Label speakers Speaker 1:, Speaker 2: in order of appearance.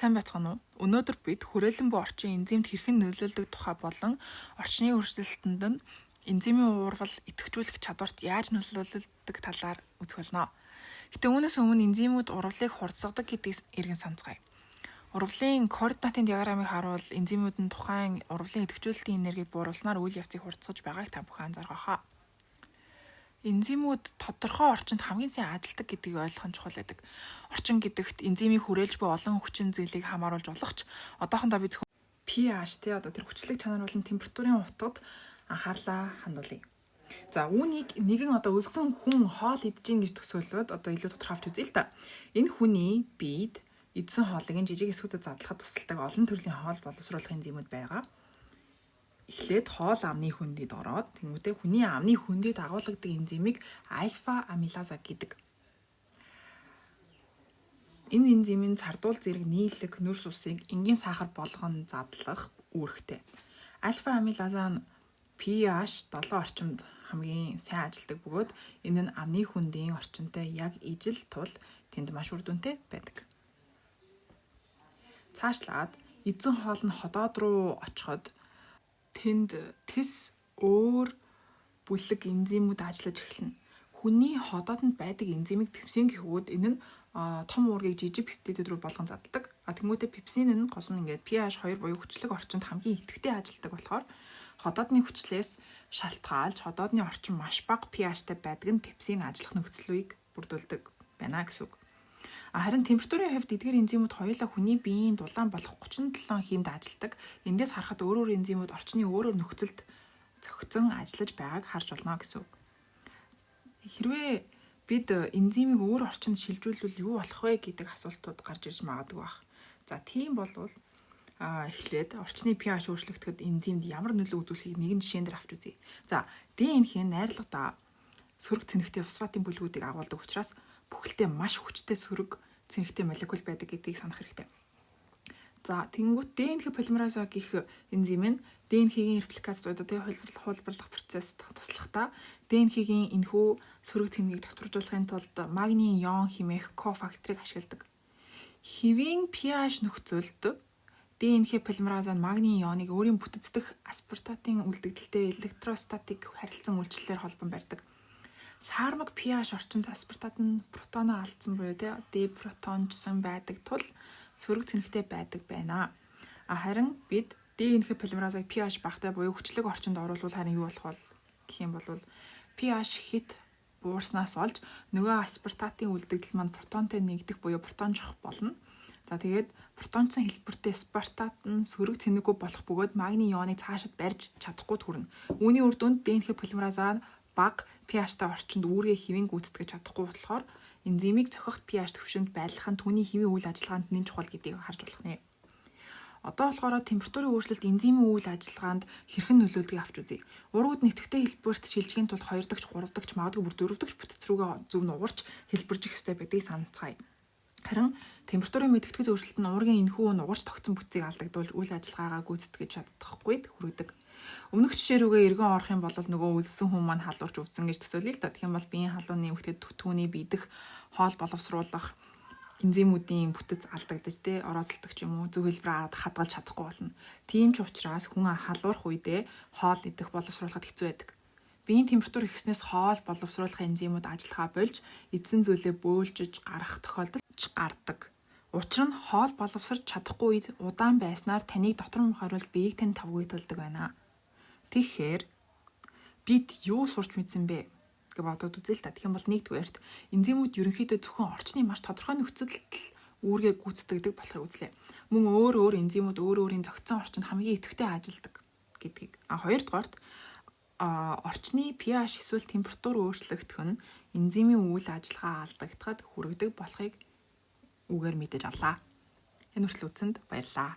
Speaker 1: Сайн байцгаана уу? Өнөөдөр бид хүрээлэн буй орчин энзимд хэрхэн нөлөөлдөг тухай болон орчны өөрчлөлтөнд нь энзимийн уурвал идэвхжүүлэх чадварт яаж нөлөөлдөг талаар үзэх болно. Гэтэ үүнээс өмнө энзимүүд урвалыг хурдсгадаг гэдгийг эргэн санацгаая. Урвалын координатын диаграммыг харуул энзимүүд нь тухайн урвалын идэвхжүүлэлтийн энергийг бууруулснаар үйл явцыг хурдсгаж байгааг та бүхэн анзаарах байхаа. Энзимүүд тодорхой орчинд хамгийн сайн ажилладаг гэдгийг ойлгох нь чухал байдаг. Орчин гэдэгт энзимийг хүрээлж буй олон хүчин зүйлийг хамааруулж болох ч одоохондоо би зөвхөн pH, те, одоо тэр хүчлэг чанар болон температурын утгад анхаарлаа хандуулъя. За, үүнийг нэгэн одоо өлсөн хүн хоол идэж гин гэж төсөөлөөд одоо илүү тодорхой авч үзье л та. Энэ хүний биед идсэн хоолыг нь жижиг хэсгүүдэд задлахад тусалдаг олон төрлийн хоол боловсруулах энзимүүд байгаа. Эхлээд хоол амны хөндөд ороод, тэнгуүтээ хүний амны хөндөд агуулгадаг энзимийг альфа амилаза гэдэг. Энэ энзим нь цардуул зэрэг нийлэг нүрс усыг энгийн сахар болгон задлах үүрэгтэй. Альфа амилаза нь pH 7 орчимд хамгийн сайн ажилладаг бөгөөд энэ нь амны хөндийн орчинтой яг ижил тул тэнд маш үр дүнтэй байдаг. Цаашлаад эзэн хоол нь ходоод руу очиход тэнд тэс өөр бүлэг энзимүүд ажиллаж эхэлнэ. Хүний ходоодонд байдаг энзимийг пепсин гэх бөгөөд энэ нь том уургийг жижиг пептидүүд рүү болгон заддаг. А тэнгуүтээ пепсин нь гол нь ингээд pH 2 буюу хүчлэг орчинд хамгийн идэвхтэй ажилладаг болохоор ходоодны хүчлээс шалтгаалж ходоодны орчин маш бага pH-тай байдаг нь пепсин ажиллах нөхцөлийг бүрдүүлдэг байна гэсэн үг. Харин температурын хувьд эдгээр энзимүүд хоёулаа хүний биеийн дулаан болох 37 хиймд ажилладаг. Эндээс харахад өөр өөр энзимүүд орчны өөр өөр нөхцөлд зохицон ажиллаж байгааг харж болно гэсэн үг. Хэрвээ бид энзимийг өөр орчинд шилжүүлвэл юу болох вэ гэдэг асуултууд гарч ирж магадгүй байх. За, тийм болвол эхлээд орчны pH өөрчлөгдөхөд энзимд ямар нөлөө үзүүлэхийг нэгэн жишээн дээр авч үзье. За, ДНХ нь найрлагада сөрөг цэнэгтэй фосфатын бүлгүүдийг агуулдаг учраас бүхэлдээ маш хүчтэй сөрөг цэнэгтэй молекул байдаг гэдгийг санах хэрэгтэй. За, тэгэнгүүт ДНХ полимераза гэх энзим нь ДНХ-ийн репликац, одоо тэгээ хуулбарлах процесст туслахдаа ДНХ-ийн энэхүү сөрөг цэнэгийг тогтворжуулахын тулд магний ион хэмээх кофакторыг ашигладаг. Хэвийн pH нөхцөлд ДНХ полимераза нь магний ионыг өөрийн бүтэц дэх аспартатын үлдэгдэлтэй электростатик харилцан үйлчлэлээр холбон барьдаг. Саармаг pH орчинд аспартат нь протоноо алдсан буюу, те, депротонжсон байдаг тул сөрөг цэнэгтэй байдаг байна. А харин бид ДНХ полимеразыг pH багатай буюу хүчлэг орчинд оруулвал харин юу болох вэ гэх юм бол pH хэт буурснаас болж нөгөө аспартатын үлдэгдэл маань протонтой нэгдэх буюу протонжих болно. За, тэгээд протонцсон хэлбэртэй аспартат нь сөрөг цэнэггүй болох бөгөөд магний ионыг цаашид барьж чадахгүй төрнө. Үүний үр дүнд ДНХ полимераза бага pH-тай орчинд үүргээ хэвийн гүйцэтгэж чадахгүй болохоор энзимийг цохихт pH төвшөнд байлгах нь түүний хэвийн үйл ажиллагаанд нэн чухал гэдгийг харж болох нэ. Одоо болохоор температурын өөрчлөлт энзимийн үйл ажиллагаанд хэрхэн нөлөөлдгийг авч үзье. Уургууд нэвтэхтэй хэлбэрт шилжихийн тулд 2 дахь, 3 дахь, магадгүй бүр 4 дахь бүтэц рүүгээ зөв нугарч хэлбэржих ёстой байдгийг санацгаая. Харин температурын мэдэгдэхүйц өөрчлөлт нь уургийн энэхүү нугарч тогтсон бүтцийг алдагдуулж үйл ажиллагаагаа гүйцэтгэж чадахгүй хүргэдэг. Өмнөх жишээ рүүгээ эргэн орох юм бол нөгөө өлссөн хүн маань халуурч өвдсөн гэж төсөөлье л да. Тэгэх юм бол биеийн халуун нэмэгдэхэд түүний биедэх хоол боловсруулах энзимүүдийн бүтэц алдагдаж, те, орооцолдог ч юм уу, зөв хэлбэрээр хадгалж чадахгүй болно. Тийм ч учраас хүн халуурах үедээ хоол идэх, боловсруулахад хэцүү байдаг. Биеийн температур ихэссэнээс хоол боловсруулах энзимүүд ажиллахаа болж эдсэн зүйлээ бөөлжиж гарах тохиолдол ч гардаг. Учир нь хоол боловсарч чадахгүй үед удаан байснаар таныг дотор нь хариулж биеийг тань тавгүй тулдаг байна. Тэгэхээр бид юу сурч мэдсэн бэ гэж бодоод үзье л та. Тэгэх юм бол нэгдүгээрт энзимүүд ерөнхийдөө зөвхөн орчны маш тодорхой нөхцөлд л үүргээ гүйцэтгэдэг болохыг үзлээ. Мөн өөр өөр энзимүүд өөр өөрийн зохицсон орчинд хамгийн идэвхтэй ажилладаг гэдгийг. А хоёрдугаарт орчны pH эсвэл температур өөрчлөгдөх нь энзимийн үйл ажиллагаа алдагдахад хүргэдэг болохыг үгээр мэдэж авлаа. Энэ хүртэл үзсэнд баярлалаа.